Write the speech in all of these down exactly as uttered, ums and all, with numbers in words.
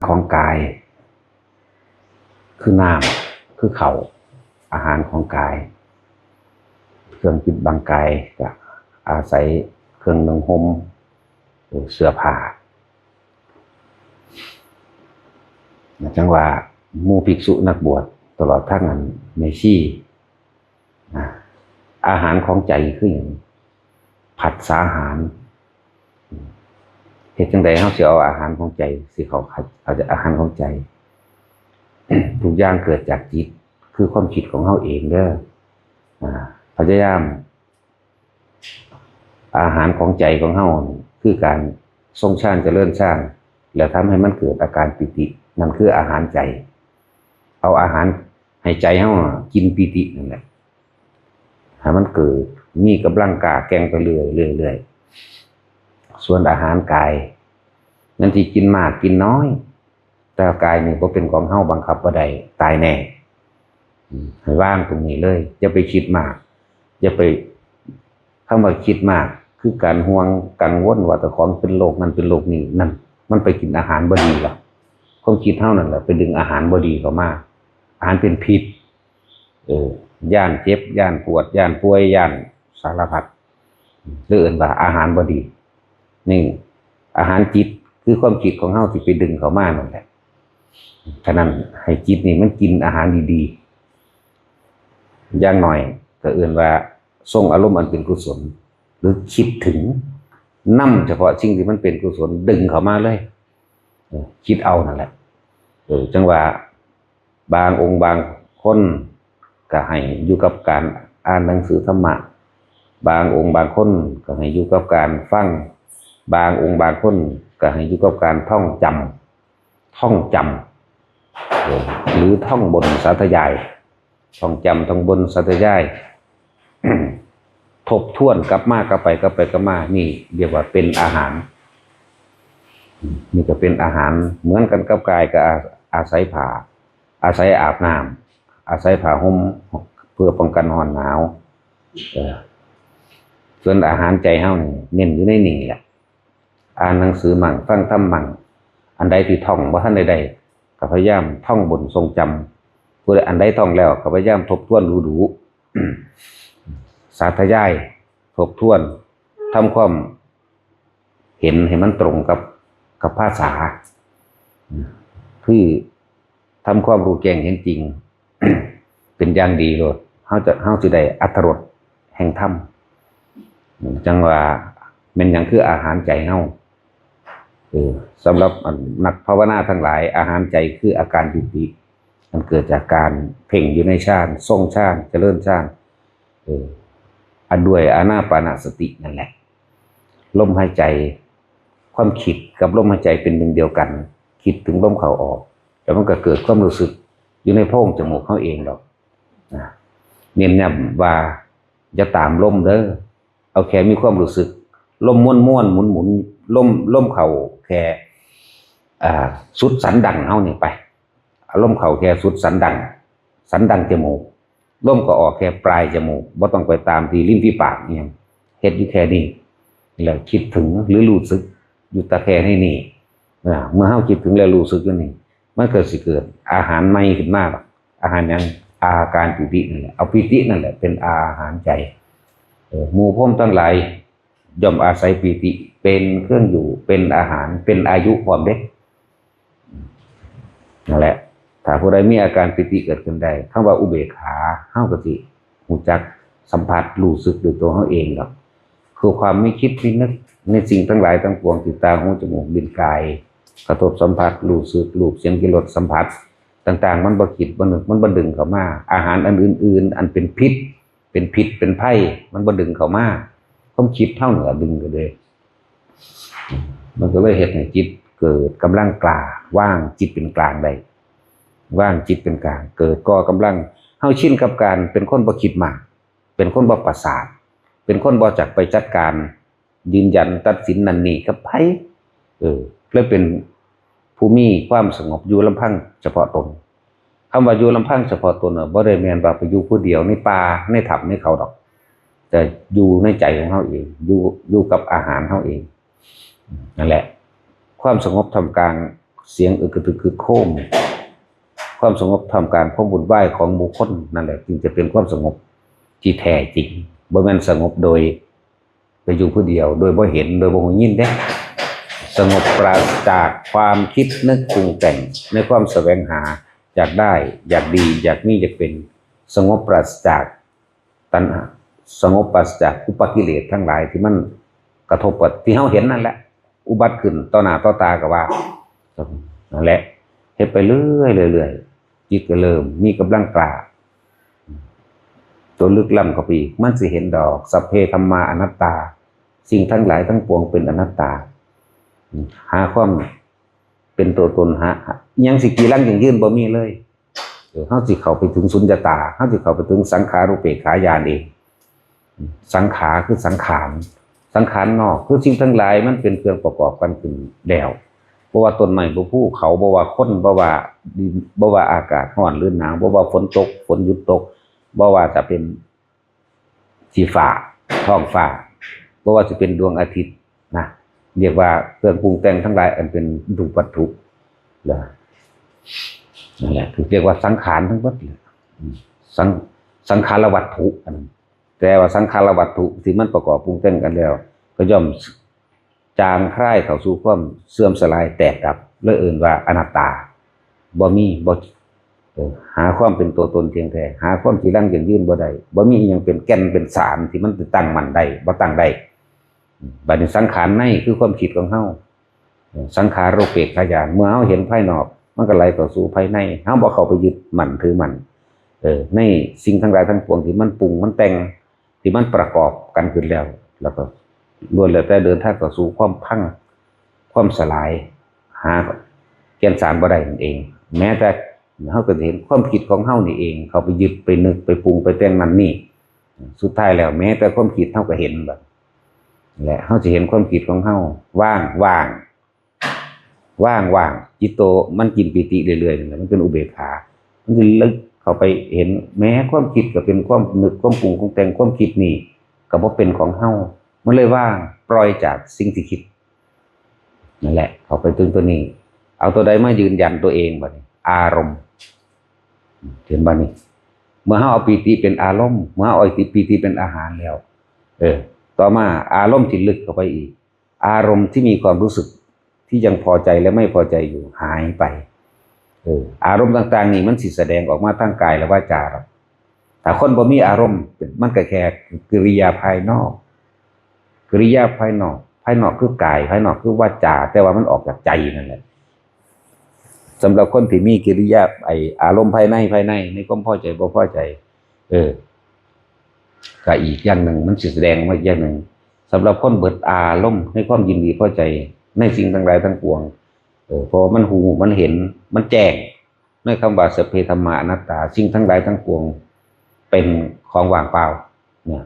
ของกาย คือน้ำ คือข้าว อาหารของกาย เครื่องปิดบังกายก็อาศัยเครื่องนุ่งห่ม เอ่อ เสื้อผ้า จั่งว่าหมู่ภิกษุนักบวช ตลอดทั้งอันแม่ชี นะ อาหารของใจคือหยัง ผัสสาหาร เฮ็ดจั่งใดเฮาสิเอาอาหารของใจ สิเข้า เข้าใจอาหารของใจ ทุกอย่างเกิดจากจิต คือความคิดของเฮาเองเด้อ อ่า พยายาม อาหารของใจของเฮานี่คือการทรงฌานเจริญฌาน แล้วทำให้มันเกิดอาการปีติ นั่นคืออาหารใจ เอาอาหารให้ใจเฮาอะกินปีตินั่นแหละ ให้มันเกิดมีกำลังกล้าแกร่งไปเรื่อยๆ เรื่อยๆ ส่วนอาหารกาย มันสิกินมากกินน้อย แต่กายนี่บ่เป็นของเฮาบังคับบ่ได้ ตายแน่ อืม ให้วางตรงนี้เลย อย่าไปคิดมาก อย่าไป คำว่าคิดมาก คือการห่วงกังวลว่าเจ้าของเป็นโรคนั่นเป็นโรคนี้ นั่น มันไปกินอาหารบ่ดีล่ะ ความคิดเฮานั่นแหละไปดึงอาหารบ่ดีเข้ามา อาหารเป็นพิษ เออ ย้านเจ็บ ย้านปวด ย้านป่วย ย้านสารพัด หรือเอิ้นว่าอาหารบ่ดี นี่ อาหารจิต คือความคิดของเฮาที่ไปดึงเข้ามานั่นแหละ ฉะนั้นให้จิตนี่มันกินอาหารดีๆ อย่างน้อยก็เอิ้นว่าทรงอารมณ์อันเป็นกุศล หรือคิดถึง นำเฉพาะสิ่งที่มันเป็นกุศลดึงเข้ามาเลย เออ คิดเอานั่นแหละ เออ จั่งว่าบางองค์บางคนก็ให้อยู่กับการอ่านหนังสือธรรมะ บางองค์บางคนก็ให้อยู่กับการฟัง บางองค์บางคนก็ให้อยู่กับการท่องจำ ท่องจำ เออ หรือท่องบนสาธยาย ท่องจำ ท่องบนสาธยาย ทบทวนกลับมากลับไปกลับไปกลับมา นี่เรียกว่าเป็นอาหาร นี่ก็เป็นอาหารเหมือนกันกับกาย ก็อา อาศัยผ้า อาศัยอาบน้ำ อาศัยผ้าห่มเพื่อป้องกันร้อนหนาว เออ ส่วนอาหารใจเฮานี่เน้นอยู่ในนี่แหละ อ่านหนังสือมั่ง ฟังธรรมมั่ง อันใดที่ท่องบ่ทันได้ได้ ก็พยายามท่องบนทรงจำ ผู้ใดอันใดท่องแล้วก็พยายามทบทวนดูๆ สาธยาย ทบทวน ทำความเห็นให้มันตรงกับ กับภาษา คือทำความรู้แจ้งเห็นจริง เป็นอย่างดีโลด เฮาจะ เฮาสิได้อรรถรสแห่งธรรม จั่งว่าแม่นหยังคืออาหารใจเฮา เออ สำหรับอันนักภาวนาทั้งหลาย อาหารใจคืออาการปีติ มันเกิดจากการเพ่งอยู่ในฌาน ทรงฌาน เจริญฌาน เออ อันด้วยอานาปานสตินั่นแหละ ลมหายใจ ความคิดกับลมหายใจเป็นหนึ่งเดียวกัน คิดถึงลมเข้าออก แล้วมันก็เกิดความรู้สึกอยู่ในโพรงจมูกเฮาเองดอก นะ เน้นย้ำว่าอย่าตามลมเด้อ เอาแค่มีความรู้สึก ลมม้วนๆ หมุนๆ ลม ลมเข้าแค่ อ่า สุดสันดั้งเฮานี่ไป เอาลมเข้าแค่สุดสันดั้ง สันดั้งจมูก ลมก็ออกแค่ปลายจมูก บ่ต้องไปตามที่ริมฝีปากอิหยัง เฮ็ดอยู่แค่นี้ แล้วคิดถึงหรือรู้สึกอยู่แต่แค่ในนี้ อ่า เมื่อเฮาคิดถึงแล้วรู้สึกอยู่นี่ มันก็สิเกิดอาหารใหม่ขึ้นมา อาหารหยัง อาการปีตินั่นแหละ เอาปีตินั่นแหละเป็นอาหารใจ เออ หมู่พรหมทั้งหลายย่อมอาศัยปีติเป็นเครื่องอยู่ เป็นอาหาร เป็นอายุพร้อมเด้ นั่นแหละ ถ้าผู้ใดมีอาการปีติเกิดขึ้นได้ คำว่าอุเบกขา เฮาก็สิรู้จักสัมผัสรู้สึกด้วยตัวเฮาเองดอก คือความไม่คิดไม่นึกในสิ่งทั้งหลายทั้งปวงที่ตา หู จมูก ลิ้น กาย กระทบสัมผัส รู้สึก รูป เสียง กลิ่น รส สัมผัส ต่างๆ มันบ่คิดบ่นึก มันบ่ดึงเข้ามา อาหารอันอื่นๆ อันเป็นพิษ เป็นพิษ เป็นภัย มันบ่ดึงเข้ามา ความคิดเฮานี่ล่ะดึงเข้าเด้ มันก็เลยเฮ็ดให้จิตเกิดกำลังกล้า วางจิตเป็นกลางได้ วางจิตเป็นกลาง เกิดก่อกำลัง เฮาชินกับการเป็นคนบ่คิดมาก เป็นคนบ่ประสาท เป็นคนบ่จักไปจัดการ ยืนยันตัดสินนั่นนี่กับไผ เออ เลยเป็นผู้มีความสงบอยู่ลำพังเฉพาะตน คำว่าอยู่ลำพังเฉพาะตนน่ะ บ่ได้แม่นว่าไปอยู่ผู้เดียวในป่า ในถ้ำในเขาดอก แต่อยู่ในใจของเฮาเอง อยู่ อยู่กับอาหารเฮาเอง นั่นแหละ ความสงบท่ามกลาง เสียงอึกกระทึกครึกโครม ความสงบท่ามกลางความวุ่นวายของหมู่คน นั่นแหละจึงจะเป็นความสงบที่แท้จริง บ่แม่นสงบโดยไปอยู่ผู้เดียว โดยบ่เห็น โดยบ่ฮู้ยินเด้ สงบปราศจากความคิดนึกปรุงแต่ง ในความแสวงหา อยากได้ อยากดี อยากมี อยากเป็น สงบปราศจากตัณหา สงบปราศจากอุปกิเลสทั้งหลายที่มันกระทบกับที่เฮาเห็นนั่นแหละ อุบัติขึ้นต่อหน้าต่อตาก็ว่า นั่นแหละ เฮ็ดไปเรื่อยๆเรื่อยๆ จิตก็เริ่มมีกำลังกล้า ตัวลึกล้ำเข้าไปอีก มันสิเห็นดอก สัพเพธัมมาอนัตตา สิ่งทั้งหลายทั้งปวงเป็นอนัตตา หาความเป็นตัวตน หา หา ยังสิกีรังยังยืนบ่มีเลย เออ เฮาสิเข้าไปถึงสุญญตา เฮาสิเข้าไปถึงสังขารูปเปกขาญาณเอง สังขาคือสังขาร สังขารนอกคือสิ่งทั้งหลายมันเป็นเครื่องประกอบกันขึ้นแล้ว บ่ว่าต้นไม้ บ่ภูเขา บ่ว่าคน บ่ว่าดิน บ่ว่าอากาศร้อนหรือหนาว บ่ว่าฝนตก ฝนหยุดตก บ่ว่าจะเป็นสีฟ้า ท้องฟ้า บ่ว่าจะเป็นดวงอาทิตย์นะ เรียกว่าเครื่องปรุงแต่งทั้งหลายอันเป็นรูปวัตถุ นะ นั่นแหละ คือเรียกว่าสังขารทั้งหมดเลย อืม สัง สังขารวัตถุอันนั้น แต่ว่าสังขารวัตถุที่มันประกอบปรุงแต่งกันแล้ว ก็ย่อมจางคลายเข้าสู่ความเสื่อมสลายแตกดับ เลยเอิ้นว่าอนัตตา บ่มี บ่ เออ หาความเป็นตัวตนเที่ยงแท้ หาความจีรังยั่งยืนบ่ได้ บ่มีอิหยังเป็นแก่นเป็นสารที่มันจะตั้งมั่นได้ บ่ตั้งได้ อืม บัดนี้สังขารในคือความคิดของเฮา เออ สังขารูปเปกขาญาณ เมื่อเฮาเห็นภายนอก มันก็ไหลเข้าสู่ภายใน เฮาบ่เข้าไปยึดมั่นถือมั่น เออ ในสิ่งทั้งหลายทั้งปวงที่มันปรุงมันแต่ง ที่มันประกอบกันขึ้นแล้ว แล้วก็ล้วนแล้วแต่เดินทางเข้าสู่ความพัง ความสลาย หาแก่นสารบ่ได้นั่นเอง แม้แต่เฮาก็จะเห็นความคิดของเฮานี่เอง เข้าไปยึดไปนึกไปปรุงไปแต่งนั่นนี่ สุดท้ายแล้วแม้แต่ความคิดเฮาก็เห็นแบบและเฮาจะเห็นความคิดของเฮาว่างว่าง ว่างว่าง จิตโตมันกินปีติเรื่อยๆนั่นแหละ มันเป็นอุเบกขา มันจะลึกเข้าไปเห็นแม้ความคิดก็เป็นความนึกความปรุงของแต่ง ความคิดนี่ก็บ่เป็นของเฮา มันเลยว่าง ปล่อยจากสิ่งที่คิด นั่นแหละ เข้าไปถึงตัวนี้ เอาตัวใดมายืนยันตัวเองบัดนี้ อารมณ์ เห็นบ่นี่ เมื่อเฮาเอาปีติเป็นอารมณ์ เมื่อเฮาเอาปีติเป็นอาหารแล้ว เออ ต่อมาอารมณ์ที่ลึกเข้าไปอีก อารมณ์ที่มีความรู้สึกที่ยังพอใจและไม่พอใจอยู่หายไป เออ อารมณ์ต่างๆนี่มันสิแสดงออกมาทางกายและวาจาหรอก ถ้าคนบ่มีอารมณ์ มันก็แค่กิริยาภายนอก กิริยาภายนอก ภายนอกคือกาย ภายนอกคือวาจา แต่ว่ามันออกจากใจนั่นแหละ สำหรับคนที่มีกิริยา ไอ้อารมณ์ภายใน ภายใน ในความพอใจบ่พอใจ เออ ก็อีกอย่างหนึ่ง มันสิแสดงออกมาอีกอย่างหนึ่ง สำหรับคนเบิดอารมณ์ในความยินดีพอใจในสิ่งทั้งหลายทั้งปวง เออ เพราะว่ามันฮู้ มันเห็น มันแจ้ง ในคำว่าสัพเพธัมมาอนัตตา สิ่งทั้งหลายทั้งปวงเป็นของว่างเปล่า เนี่ย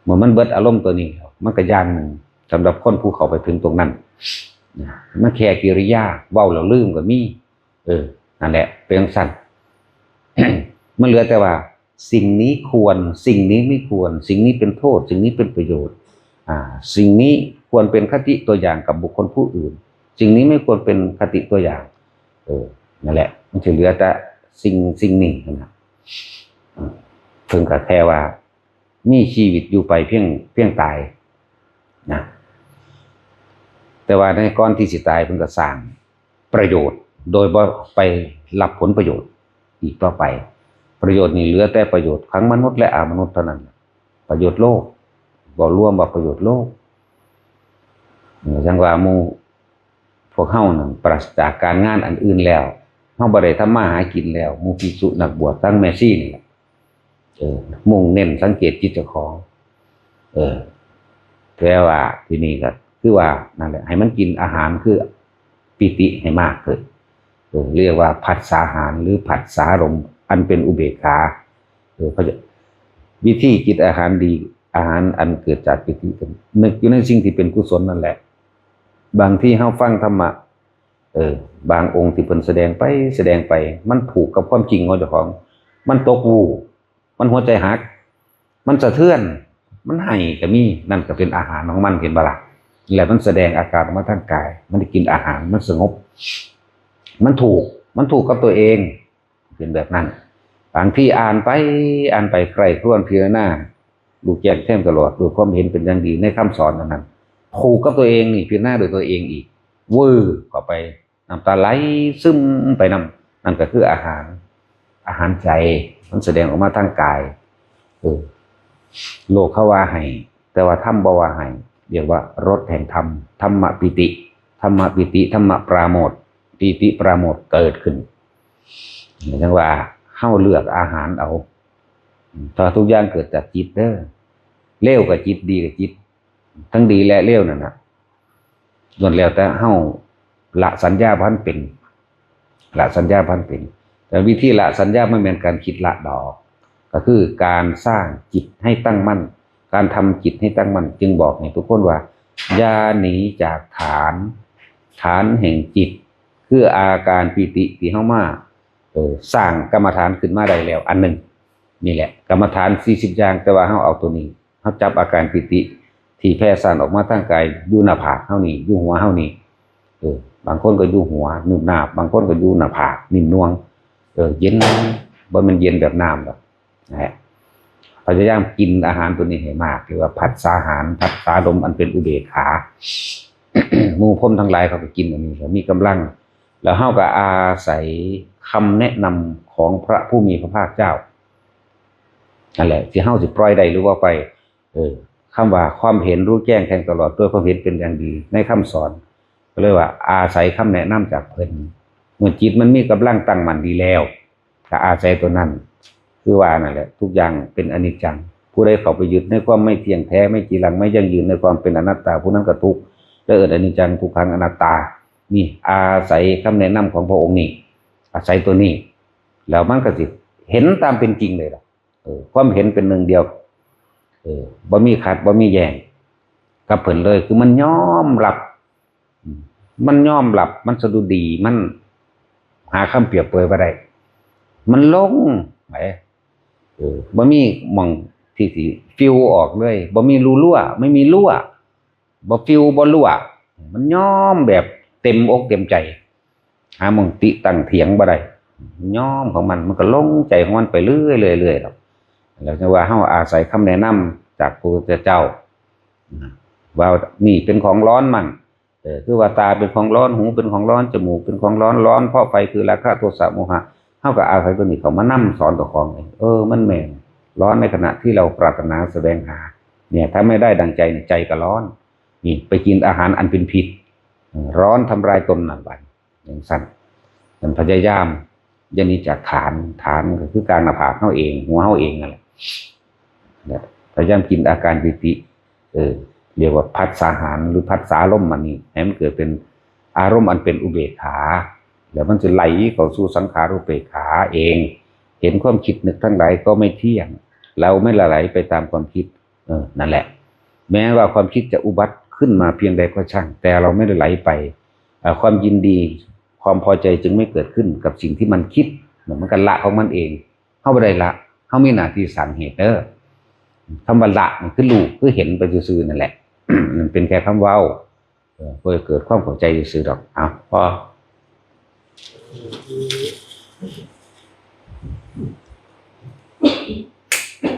เมื่อมันเบิดอารมณ์ตัวนี้แล้ว มันก็อย่างหนึ่ง สำหรับคนผู้เข้าไปถึงตรงนั้น นะ มันแค่กิริยา เว้าแล้วลืมก็มี เออ นั่นแหละ เป็นจั่งซั้น มันเหลือแต่ว่า สิ่งนี้ควร สิ่งนี้ไม่ควร สิ่งนี้เป็นโทษ สิ่งนี้เป็นประโยชน์ อ่า สิ่งนี้ควรเป็นคติตัวอย่างกับบุคคลผู้อื่น สิ่งนี้ไม่ควรเป็นคติตัวอย่าง เออ นั่นแหละ มันจะเหลือแต่สิ่ง สิ่งนี้นะ เพิ่นก็แค่ว่า มีชีวิตอยู่ไปเพียง เพียงตาย นะ แต่ว่าในก่อนที่สิตายเพิ่นก็สร้างประโยชน์ โดยบ่ไปรับผลประโยชน์อีกต่อไป ประโยชน์นี่เหลือแต่ประโยชน์ทั้งมนุษย์และอมนุษย์เท่านั้น ประโยชน์โลก บ่รวมว่าประโยชน์โลก เออ จั่งว่าหมู่พวกเฮานั่นปราศจากการงานอันอื่นแล้ว เฮาบ่ได้ทำมาหากินแล้ว หมู่ภิกษุนักบวชทั้งแม่ชีนี่แหละ เออ มุ่งเน้นสังเกตจิตเจ้าของ เออ แต่ว่าที่นี่ก็คือว่านั่นแหละ ให้มันกินอาหารคือปีติให้มากขึ้น เออ เรียกว่าผัสสาหารหรือผัสสารมณ์อันเป็นอุเบกขา เออ เขาจะ วิธีกินอาหารดี อาหารอันเกิดจากปีติ นึกอยู่ในสิ่งที่เป็นกุศลนั่นแหละ บางทีเฮาฟังธรรมะ เออ บางองค์ที่เพิ่นแสดงไป แสดงไป มันผูกกับความจริงของเจ้าของ มันตกวูบ มันหัวใจหัก มันสะเทือน มันไห้ก็มี นั่นก็เป็นอาหารของมัน เห็นบ่ล่ะ แล้วมันแสดงอาการออกมาทางกาย มันได้กินอาหาร มันสงบ มันถูก มันถูกกับตัวเอง เป็นแบบนั้น บางทีอ่านไป อ่านไปใคร่ครวญพิจารณา รู้แจ้งแทงตลอด ด้วยความเห็นเป็นอย่างดีในคำสอนอันนั้น ถูกกับตัวเองนี่ พิจารณาโดยตัวเองอีก เวอร์เข้าไป น้ำตาไหลซึมไปนำ นั่นก็คืออาหาร อาหารใจ มันแสดงออกมาทางกาย เออ โลกเขาว่าให้ แต่ว่าธรรมบ่ว่าให้ เรียกว่ารสแห่งธรรม ธรรมปีติ ธรรมปีติ ธรรมปราโมทย์ ปีติปราโมทย์เกิดขึ้น จังว่าเฮาเลือกอาหารเอา ถ้าทุกอย่างเกิดจากจิตเด้อ เลวกับจิต ดีกับจิต ทั้งดีและเลวนั่นน่ะ ล้วนแล้วแต่เฮาละสัญญาพันเป็น ละสัญญาพันเป็น แต่วิธีละสัญญามันเป็นการคิดละดอก ก็คือการสร้างจิตให้ตั้งมั่น การทำจิตให้ตั้งมั่น จึงบอกให้ทุกคนว่า อย่าหนีจากฐาน ฐานแห่งจิต คืออาการปีติที่เฮามา เออ สร้างกรรมฐานขึ้นมาได้แล้วอันหนึ่ง นี่แหละ กรรมฐานสี่สิบอย่าง แต่ว่าเฮาเอาตัวนี้ เฮาจับอาการปีติที่แผ่ซ่านออกมาทางกาย อยู่หน้าผากเฮานี่ อยู่หัวเฮานี่ เออ บางคนก็อยู่หัว นึ่มนาบ บางคนก็อยู่หน้าผาก นิ่มนวล เออ เย็น บ่แม่นเย็นแบบน้ำดอก นะฮะ พยายามกินอาหารตัวนี้ให้มาก เรียกว่าผัสสาหาร ผัสสาลมอันเป็นอุเบกขา หมู่พรหมทั้งหลายเขาก็กินอันนี้ แล้วมีกำลัง แล้วเฮาก็อาศัยคำแนะนำของพระผู้มีพระภาคเจ้า นั่นแหละ ที่เฮาสิปล่อยได้หรือว่าไป เออ คำว่าความเห็นรู้แจ้งแทงตลอดด้วยความเห็นเป็นอย่างดี ในคำสอน ก็เลยว่าอาศัยคำแนะนำจากเพิ่น เมื่อจิตมันมีกำลังตั้งมั่นดีแล้ว ก็อาศัยตัวนั้น คือว่านั่นแหละ ทุกอย่างเป็นอนิจจัง ผู้ใดเข้าไปยึดในความไม่เที่ยงแท้ ไม่จีรัง ไม่ยั่งยืน ในความเป็นอนัตตา ผู้นั้นก็ทุกข์ และเอิ้นอนิจจัง ทุกขัง อนัตตา นี่อาศัยคำแนะนำของพระองค์นี่ อาศัยตัวนี้ แล้วมันก็สิเห็นตามเป็นจริงเลยล่ะ เออ ความเห็นเป็นหนึ่งเดียว เออ บ่มีขัด บ่มีแย้งกับเพิ่นเลย คือมันยอมรับ อืม มันยอมรับ มันสะดุดี มันหาคำเปรียบเปรยบ่ได้ มันลงไป เออ บ่มีหม่องที่สิฟิวออกเลย บ่มีรูรั่ว ไม่มีรั่ว บ่ฟิวบ่รั่ว มันยอมแบบเต็มอกเต็มใจ หาหม่องติตังเถียงบ่ได้ ยอมของมัน มันก็ลงใจของมันไปเรื่อยๆ เรื่อยๆ ดอก แล้วจังว่าเฮาอาศัยคำแนะนำจากพระพุทธเจ้า ว่านี่เป็นของร้อนมั่ง เออ คือว่าตาเป็นของร้อน หูเป็นของร้อน จมูกเป็นของร้อน ร้อนเพราะไฟคือราคะ โทสะ โมหะ เฮาก็อาศัยตัวนี้เข้ามานำสอนเจ้าของเอง เออ มันแม่น ร้อนในขณะที่เราปรารถนาแสวงหา เนี่ย ถ้าไม่ได้ดังใจเนี่ย ใจก็ร้อน นี่ ไปกินอาหารอันเป็นพิษ เออ ร้อนทำลายตนนั่นบัด จั่งซั้น มันพยายามอย่าหนีจากฐาน ฐานก็คือกลางหน้าผากเฮาเอง หัวเฮาเองนั่นแหละ นะ พยายามจินตนาการปีติ เออ เรียกว่าผัสสาหาร หรือผัสสาลมอันนี้ ให้มันเกิดเป็นอารมณ์อันเป็นอุเบกขา แล้วมันจะไหลเข้าสู่สังขารูปเบกขาเอง เห็นความคิดนึกทั้งหลายก็ไม่เที่ยง เราไม่หลงไหลไปตามความคิด เออ นั่นแหละ แม้ว่าความคิดจะอุบัติขึ้นมาเพียงใดก็ช่าง แต่เราไม่ได้ไหลไป เอ่อ ความยินดี ความพอใจจึงไม่เกิดขึ้นกับสิ่งที่มันคิด มันก็ละของมันเอง เฮาบ่ได้ละ เฮามีหน้าที่สร้างเหตุเด้อ คำว่าละมันคือรู้ คือเห็นไปซื่อๆ นั่นแหละ มันเป็นแค่คำเว้า เออ เพื่อเกิดความเข้าใจซื่อๆ ดอก เอา พอ